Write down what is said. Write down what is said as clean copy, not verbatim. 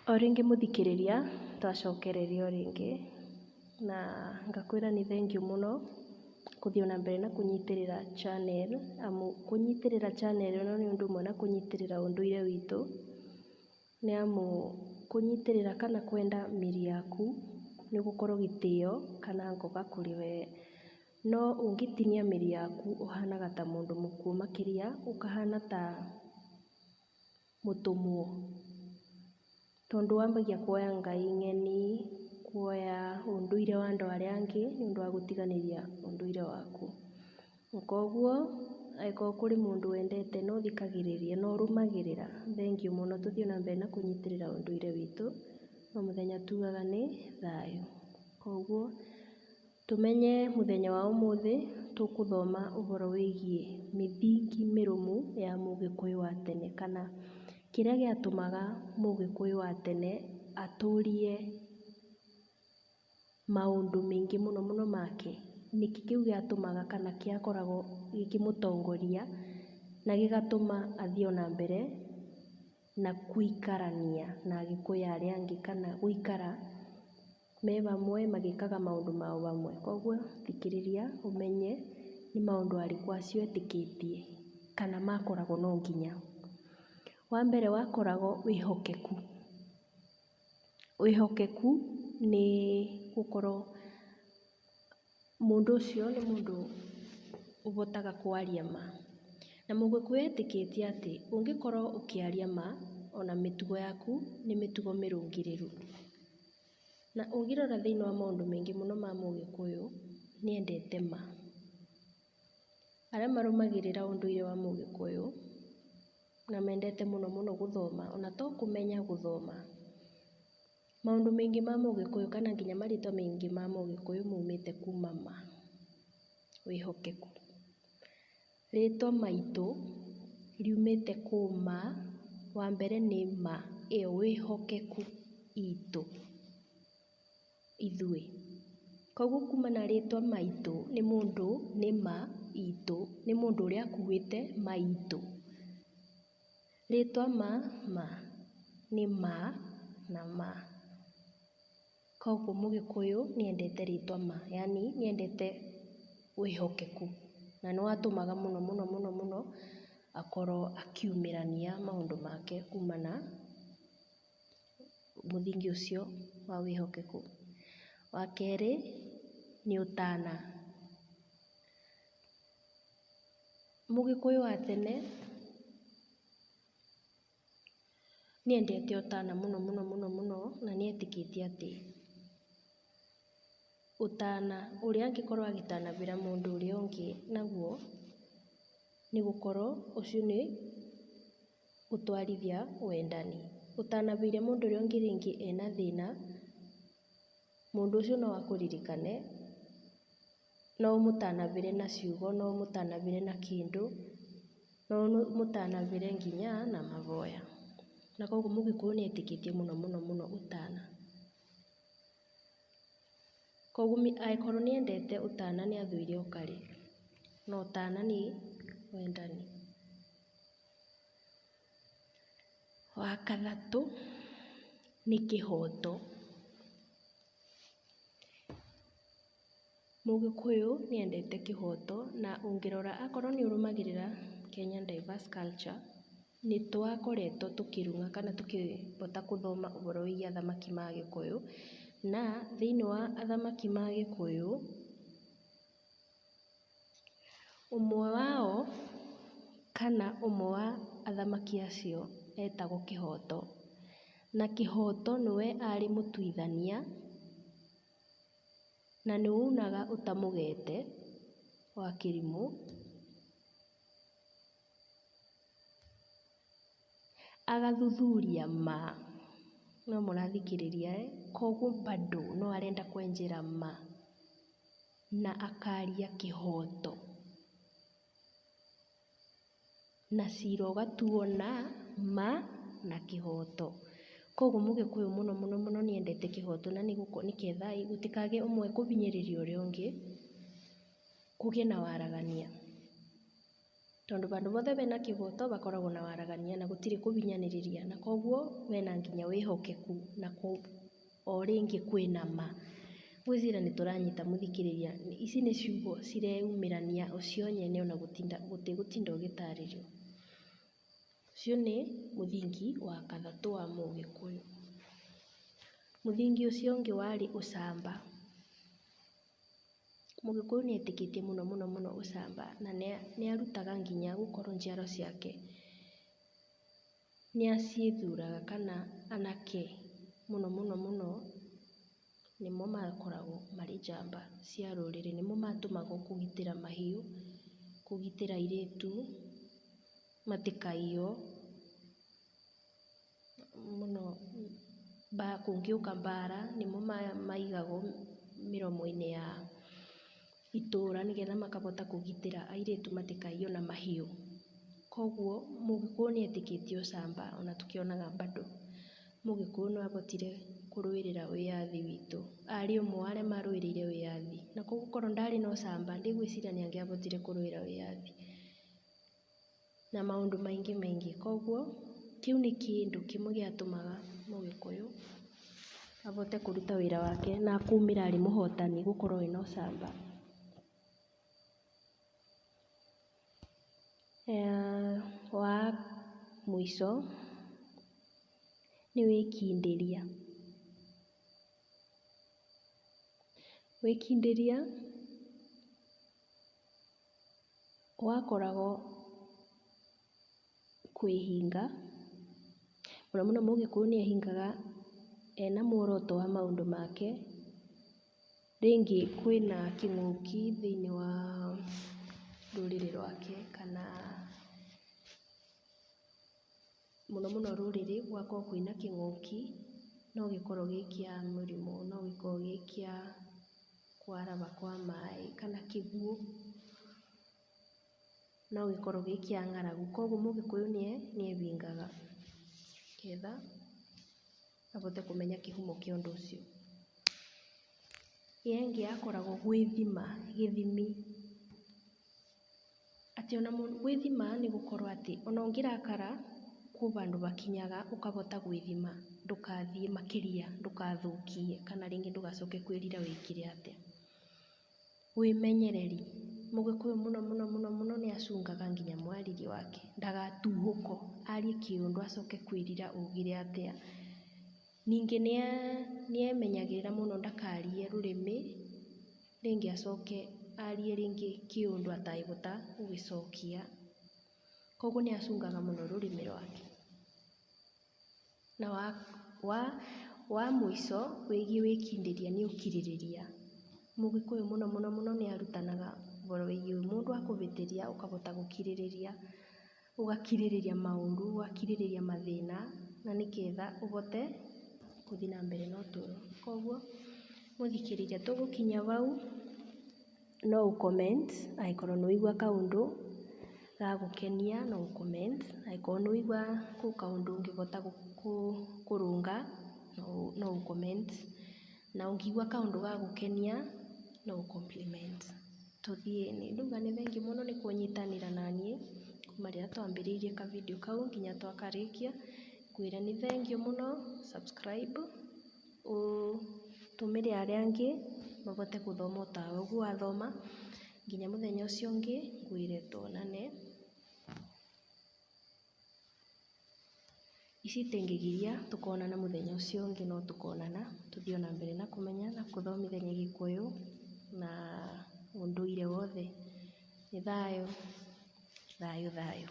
O rĩngĩ mũthikĩrĩria, twacokereria o rĩngĩ, na ngakwĩra nĩ thengiũ mũno kũthiĩ ona mbere na kũnyitĩrĩra channel amu kũnyitĩrĩra channel ĩno nĩ ũndũ ũmwe na kũnyitĩrĩra ũndũire witũ, nĩ amu kũnyitĩrĩra kana kwenda mĩri yaku nĩ gũkorwo gĩtĩo kana ngoga kũrĩ wee. No ũngĩtinia mĩri yaku ũhanaga ta mũndũ mũkuũ makĩria, ũkahana ta mũtũmwo. Tondũ wambagia kuoya ngai ng'eni, kuoya ũndũire wa andũ arĩa angĩ nĩũndũ wa gũtiganĩria ũndũire waku. Na koguo angĩkorwo kũrĩ mũndũ wendete na ũthikagĩrĩria na ũrũmagĩrĩra, thengiũ mũno tũthiĩ na mbere na kũnyitĩrĩra ũndũire witũ, o mũthenya tugaga nĩ thayũ. Koguo tũmenye mũthenya wa ũmũthĩ tũkũthoma ũhoro wĩgiĩ mĩthingi mĩrũmu ya mũgĩkũyũ wa tene kana kĩrĩa gĩatũmaga mũgĩkũyũ wa tene atũrie maũndũ maingĩ mũno mũno make. Nĩkĩ kĩu gĩatũmaga kana kĩakoragwo gĩkĩmũtongoria na gĩgatũma athiĩ ona mbere na gũikarania na Agĩkũyũ arĩa angĩ kana gũikara me hamwe magĩkaga maũndũ mao hamwe. Koguo thikĩrĩria ũmenye nĩ maũndũ marĩkũ acio etĩkĩtie kana makoragwo no nginya. Wambere wakoragwo wĩhokeku. Wĩhokeku nĩ gũkorwo mũndũ ũcio nĩ mũndũ ũhotaga kwaria ma. Na mũgĩkũyũ etĩkĩtie atĩ ũngĩkorwo ũkĩaria ma ona mĩtugo yaku nĩ mĩtugo mĩrũngĩrĩru. Na ũngĩrora thĩiniĩ wa maũndũ maingĩ mũno ma mũgĩkũyũ, nĩendete ma. Arĩa marũmagĩrĩra ũndũire wa mũgĩkũyũ na mendete mũno mũno gũthoma ona to kũmenya gũthoma. Maũndũ maingĩ ma mũgĩkũyũ kana nginya marĩtwa maingĩ ma mũgĩkũyũ maumĩte kuma ma, wĩhokeku. Rĩtwa maitũ riumĩte kũ ma, wambere nĩ ma ĩyo wĩhokeku itũ, ithuĩ. Koguo kuma na rĩtwa maitũ nĩ mũndũ nĩ ma itũ, nĩ mũndũ ũrĩa akuĩte ma itũ. Rĩtwa ma ma nĩ ma na ma. Koguo mũgĩkũyũ nĩendete rĩtwa ma, yaani nĩendete wĩhokeku na nĩwatũmaga mũno mũno mũno mũno akorwo akiumĩrania maũndũ make kuma na mũthingi ũcio wa wĩhokeku. Wa kerĩ nĩ ũtana. Mũgĩkũyũ wa tene nĩendete ũtana mũno mũno mũno mũno na nĩetĩkĩtie atĩ ũtana ũrĩa angĩkorwo agĩtanahĩra mũndũ ũrĩa ũngĩ naguo nĩ gũkorwo ũcio nĩ gũtwarithia wendani. Ũtanahĩire mũndũ ũrĩa ũngĩ rĩngĩ ena thĩna, mũndũ ũcio no akũririkane, no ũmũtanahĩre na ciugo, no ũmũtanahĩre na kĩndũ, no ũmũtanahĩre nginya na mahoya. Na koguo mũgĩkũyũ nĩetĩkĩtie mũno mũno mũno ũtana. Koguo angĩkorwo nĩendete ũtana nĩathũire ũkarĩ, no ũtana nĩ wendani. Wa gatatũ nĩ kĩhoto. Mũgĩkũyũ nĩendete kĩhoto na ũngĩrora akorwo nĩũrũmagĩrĩra Kenyan Diverse Culture, nĩtwakoretwo tũkĩrung'a kana tũkĩhota gũthoma ũhoro wĩgiĩ athamaki ma Agĩkũyũ, na thĩiniĩ wa athamaki ma Agĩkũyũ, ũmwe wao kana ũmwe wa athamaki acio etagwo Kĩhoto. Na Kĩhoto nĩwe arĩ mũtuithania na nĩwe aunaga ũtamũgete wa kĩrimũ, agathuthuria ma, no mũrathikĩrĩria ĩ, koguo bado no arenda kwenjera ma na akaria kĩhoto na cira ũgatuo na ma na kĩhoto. Koguo mũgĩkũyũ mũno mũno mũno nĩendete kĩhoto na nĩgetha ĩ gũtikagĩe ũmwe kũhinyĩrĩria ũrĩa ũngĩ, kũgĩe na waragania. Tondũ vandũ vothe vena kĩvoto vakoragwo na waragania na gũtirĩ kũvinyanĩrĩria na koguo vena nginya wĩhokeku na o rĩngĩ kwĩna ma. Ngwĩciria nĩ tũranyita mũthikĩrĩria, ici nĩ ciugo cireyumĩrania o cio nyene ona gũtinda gũtigũtinda ũgĩtarĩrio. Ũcio nĩ mũthingi wa kathatũ wa mũgĩkũyũ. Mũthingi ũcio ũngĩ warĩ ũcamba. Mũgĩkũyũ nĩ etĩkĩtie mũno mũno mũno ũcamba na nĩ arutaga nginya gũkorwo njiaro ciake nĩ aciĩthuraga kana anake mũno mũno mũno nĩmo makoragwo marĩ njamba cia rũrĩrĩ, nĩmo matũmagwo kũgitĩra mahiũ, kũgitĩra airĩtu matikaiywo mũno kũngĩũka mbara nĩmo maigagwo mĩromo-inĩ ya itũra nĩgetha makahota kũgitĩra airĩtu matikaiywo na mahiũ. Koguo mũgĩkũyũ nĩ etĩkĩtie ũcamba ona tũkĩonaga bado mũgĩkũyũ no ahotire kũrũĩrĩra wĩyathi witũ. Arĩ ũmwe wa arĩa marũĩrĩire wĩyathi na koguo korwo ndarĩ na ũcamba ndigwĩciria nĩ angĩahotire kũrũĩra wĩyathi na maũndũ maingĩ maingĩ. Koguo kĩu nĩ kĩndũ kĩmwe gĩatũmaga mũgĩkũyũ ahote kũruta wĩra wake na akaumĩra arĩ mũhotani gũkorwo ena ũcamba. Wa mũico nĩ wĩkindĩria. Wĩkindĩria wakoragwo kwĩhinga, mũno mũno mũgĩkũyũ nĩ ehingaga ena muoroto wa maũndũ make. Rĩngĩ kwĩna kĩng'ũki thĩiniĩ wa rũrĩrĩ rwake kana mũno mũno rũrĩrĩ gũgakorwo kwĩna kĩng'ũki, no gĩkorwo gĩ kĩa mũrimũ, no gĩkorwo gĩ kĩa kwaraba kwa maĩ kana kĩguũ, no gĩkorwo gĩ kĩa ng'aragu. Koguo mũgĩkũyũ nĩ ehingaga nĩgetha ahote kũmenya kĩhumo kĩa ũndũ ũcio. Ĩyo ĩngĩ yakoragwo gwĩthima gĩthimi, atĩ ona gwĩthima nĩ gũkorwo atĩ ona ũngĩrakara kwĩ vandũ hakinyaga ũkahota gwĩthima ndũgathiĩ makĩria ndũgathũkie kana rĩngĩ ndũgacoke kwĩrira wĩkire atĩa. Wĩmenyereri, mũgĩkũyũ mũno mũno mũno mũno nĩ acungaga nginya mwarĩrie wake ndagatuhũko arie kĩũndũ acoke kwĩrira augire atĩa. Ningĩ nĩ emenyagĩrĩra mũno ndakarie rũrĩmĩ rĩngĩ acoke arie rĩngĩ kĩũndũ atahota gũgĩcokia. Koguo nĩ acungaga mũno rũrĩmĩ rwake. Na wa mũico wĩgiĩ wĩkindĩria nĩ ũkirĩrĩria. Mũgĩkũyũ mũno mũno mũno nĩ arutanaga ũhoro wĩgiĩ mũndũ akũhĩtĩria ũkahota gũkirĩrĩria, ũgakirĩrĩria maũru, ũgakirĩrĩria mathĩna na nĩgetha ũhote gũthiĩ na mbere na ũtũro. Koguo mũthikĩrĩria tũgũkinyia hau, no ũ comment angĩkorwo nĩ waigua kaũndũ gagũkenia no ũ comment, angĩkorwo nĩ waigua gwĩ kaũndũ ũngĩhota kũrũnga no ũ comment na ũngĩigua kaũndũ gagũkenia no ũ compliment. Tũthiĩ, nĩ ndauga nĩ thengiũ mũno nĩ kũnyitanĩra naniĩ kuma rĩrĩa twambĩrĩirie ka video kau nginya twakarĩkia, ngwĩre nĩ thengiũ mũno, subscribe, ũtũmĩre arĩa angĩ mahote gũthoma o tawe ũguo wathoma, nginya mũthenya ũcio ũngĩ ngwĩre tuonane. Ici itingĩgiria tũkonana mũthenya ũcio ũngĩ no tũkonana, tũthiĩ ona mbere na kũmenya na gũthomithania Gĩkũyũ na ũndũire wothe. Nĩ thayũ, thayũ thayũ.